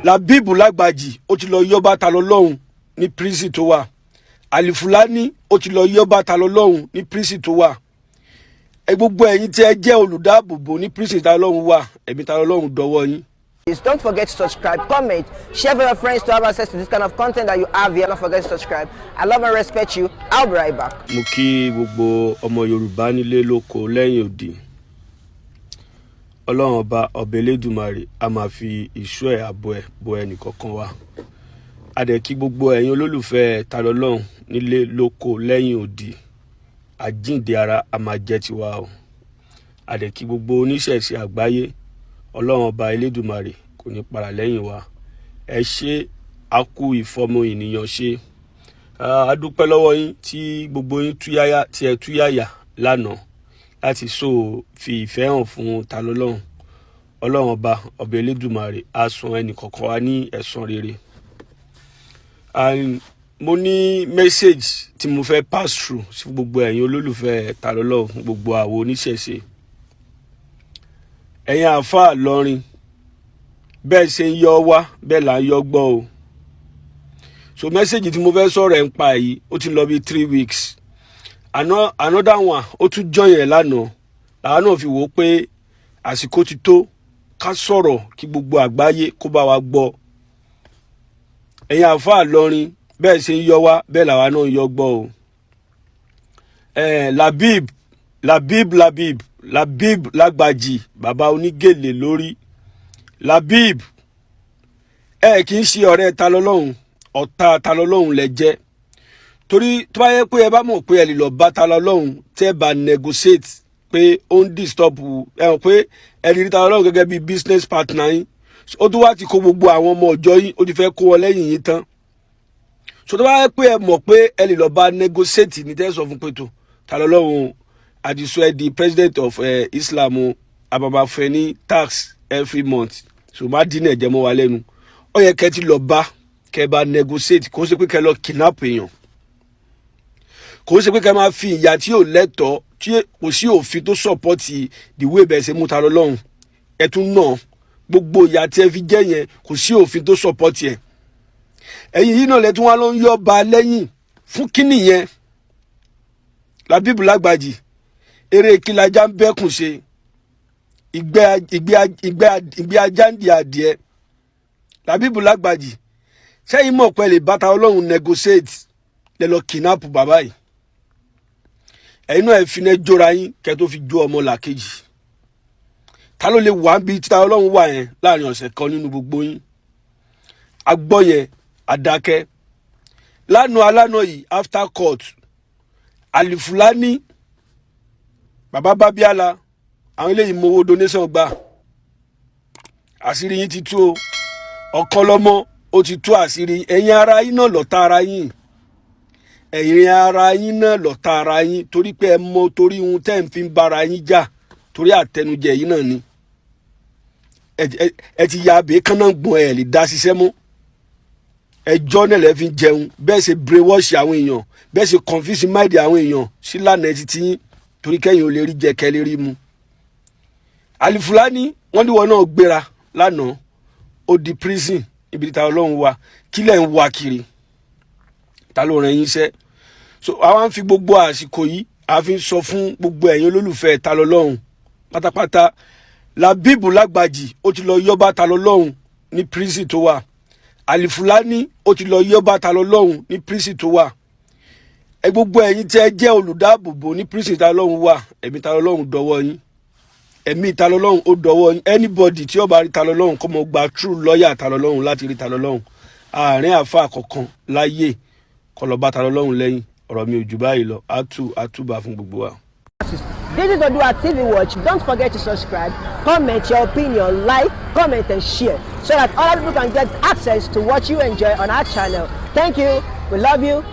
Labib Lágbàjì, ó ti lọ yọba Ta Lọ́lọ́hun ní prison tó wà. Alifulani, ó ti lọ yọba Ta Lọ́lọ́hun ní prison tó wà. Ẹ gbogbo ẹ̀yin tí ẹ jẹ́ olùdáàbòbò ní prison Ta Lọ́lọ́hun wà, ẹ̀mí Ta Lọ́lọ́hun dọwọ́ yín. Please don't forget to subscribe, comment, share with your friends to have access to this kind of content that you have here. Don't forget to subscribe. I love and respect you. I'll be right back. Mo kí gbogbo ọmọ Yorùbá nílé, lóko, lẹ́yìn òdì. Ọlọ́run Ọba, Ọba Elédùmarè, a máa fi ìṣọ́ ẹ̀, ààbò ẹ̀ bo ẹnì kọ̀ọ̀kan wa. A dẹ̀ kí gbogbo ẹ̀yin olólùfẹ́ Ta Lọ́lọ́run nílé, lóko, lẹ́yìn òdì. Àjíǹde ara a máa jẹ́ tiwa o. A dẹ̀ kí gbogbo oníṣẹ̀ṣe àgbáyé. Ọlọ́run Ọba Elédùmarè kò ní para lẹ́yìn wa. Ẹ ṣé, a kú ìfọmọ ènìyàn ṣe. A dúpẹ́ lọ́wọ́ yín tí gbogbo yín túyáyá, tí ẹ túyáyà lánàá láti so fi ìfẹ́ hàn fún Ta Lọ́lọ́run. Ọlọ́run Ọba, Ọba Elédùmarè, á san ẹnì kọ̀ọ̀kan wa ní ẹ̀san rere. And mo ní message tí mo fẹ́ pass through sí gbogbo ẹ̀yin olólùfẹ́ Ta Lọ́lọ́run, fún gbogbo àwọn oníṣẹ̀ṣe, ẹ̀yin àáfàá lọ́rin. Bẹ́ẹ̀ ṣe ń yọ wá, bẹ́ẹ̀ là ń yọ gbọ́ o. So message tí mo fẹ́ sọ̀rọ̀ ẹ̀ ń pa yìí, ó ti lọ bí 3 weeks. Another one ó tún join ẹ̀ lánàá, làwọn náà fi wò ó pé àsìkò ti tó ká sọ̀rọ̀ kí gbogbo àgbáyé kó bá wa gbọ́. Ẹ̀yin àáfàá lọ́rin, bẹ́ẹ̀ ṣe ń yọ wá, bẹ́ẹ̀ làwa náà ń yọ gbọ́ o. Labib, Labib, Labib, Labib Lágbàjì, bàbá onígèlè lórí, Labib, ẹ kì í ṣe ọ̀rẹ́ Ta Lọ́lọ́hun, ọ̀tá Ta Lọ́lọ́hun lẹ jẹ́. Torí tó bá yẹ pé ẹ bá mọ̀ pé ẹ lè lọ bá Ta Lọ́lọ́hun, tẹ́ bá negotiate pé ó ń disturb ẹ, hàn pé ẹ lè rí Ta Lọ́lọ́hun gẹ́gẹ́ bí business partner yín. Ó tún wá ti kó gbogbo àwọn ọmọ ọjọ́ yín, ó ti fẹ́ kó wọn lẹ́yìn yín tán. So tó bá yẹ pé ẹ mọ̀ pé ẹ lè lọ bá negotiate ní, tẹ́ sọ fún pé tó Ta Lọ́lọ́hun àdìsọ ẹ di president of Islam o, ababa fẹ́ ní tax every month, so má dín ẹ̀jẹ̀ mọ́ wa lẹ́nu. Ó yẹ kẹ́ ti lọ bá, kẹ́ bá negotiate. Kó ṣe pé kẹ́ lọ kidnap èèyàn, kò ṣe pé kẹ́ máa fi ìyà tí ò lẹ́tọ̀ọ́, tí kò sí òfin tó support the way bẹ́ẹ̀ ṣe mú Ta Lọ́lọ́hun. Ẹ tún náà gbogbo ìyà tí ẹ fi jẹ́ yẹn, kò sí òfin tó support ẹ̀. Ẹ̀yin yìí náà lẹ́tún wá ló ń yọ ba lẹ́yìn fún kíní yẹn. Labibu Lágbàjì, eré kílajá ń bẹ́kùn ṣe, ìgbẹ́ ajá ń di adìẹ. Labibu Lágbàjì, sẹ́yìn mọ̀ pé lè bá Ta Ọlọ́run negotiate, lẹ lọ kidnap bàbá yìí? Ẹ̀yin náà, ẹ fi iná jóra yín kẹ́ tó fi jó ọmọ làkejì. Ta ló lè wà bí títa Ọlọ́run wà yẹn láàrin ọ̀sẹ̀ kan nínú gbogbo yín? Agbọ́ yẹn, adákẹ́. Lánàá alánà yìí, after court, Alifulani, bàbá Bábíàlà, àwọn eléyìí mowó donation gbà. Àṣírí yín ti tú o. Ọ̀kan lọ́mọ ó ti tú àṣírí. Ẹ̀yin ara yín náà lọ́ta ara yín, ẹ̀yin ara yín náà lọ́ta ara yín, torí pé ẹ mọ torí ohun tẹ́ ń fi ń bára yín jà, torí àtẹnujẹ yìí náà ni ẹ ti ya abẹ́ kánná gbọ̀n. Ẹ lè dá ṣiṣẹ́ mọ́, ẹjọ́ náà lẹ́ fi ń jẹun. Bẹ́ẹ̀ ṣe brainwash àwọn èèyàn, bẹ́ẹ̀ ṣe confuse mind àwọn èèyàn sílànà ẹ ti ti yín, torí kẹ́yìn ò lè rí jẹ, kẹ́ lè rí mu. Alifulani, wọ́n ní wọn náà gbéra lánàá, ó di prison ibi tí Ọlọ́run wà. Kílẹ̀ ń wá kiri? Ta ló ràn yín iṣẹ́? So àwa ń fi gbogbo àsìkò yìí, a fi ń sọ fún gbogbo ẹ̀yin olólùfẹ́ Ta Lọ́lọ́run pátápátá. Labibu Lágbàjì, ó ti lọ yọba Ta Lọ́lọ́run ní prison tó wà. Alifulani, ó ti lọ yọba Ta Lọ́lọ́run ní prison tó wà. Ẹ gbogbo ẹ̀yin tí ẹ jẹ́ olùdáàbòbò ní prison Ta Lọ́lọ́run wà, ẹ̀mí Ta Lọ́lọ́run dọwọ́ yín, ẹ̀mí Ta Lọ́lọ́run ó dọwọ́ yín. Anybody tí ó bá rí Ta Lọ́lọ́run, kó mọ gba true lawyer Ta Lọ́lọ́run láti rí Ta Lọ́lọ́run. Àárín àfa kọ̀ọ̀kan láyé kó lọ bá Ta Lọ́lọ́run lẹ́yìn. Ọ̀rọ̀ mi ò jù báyìí lọ. Á tù àtúbà fún gbogbo wa. This is Odua TV Watch. Don't forget to subscribe, comment your opinion, like, comment, and share so that other people can get access to what you enjoy on our channel. Thank you. We love you.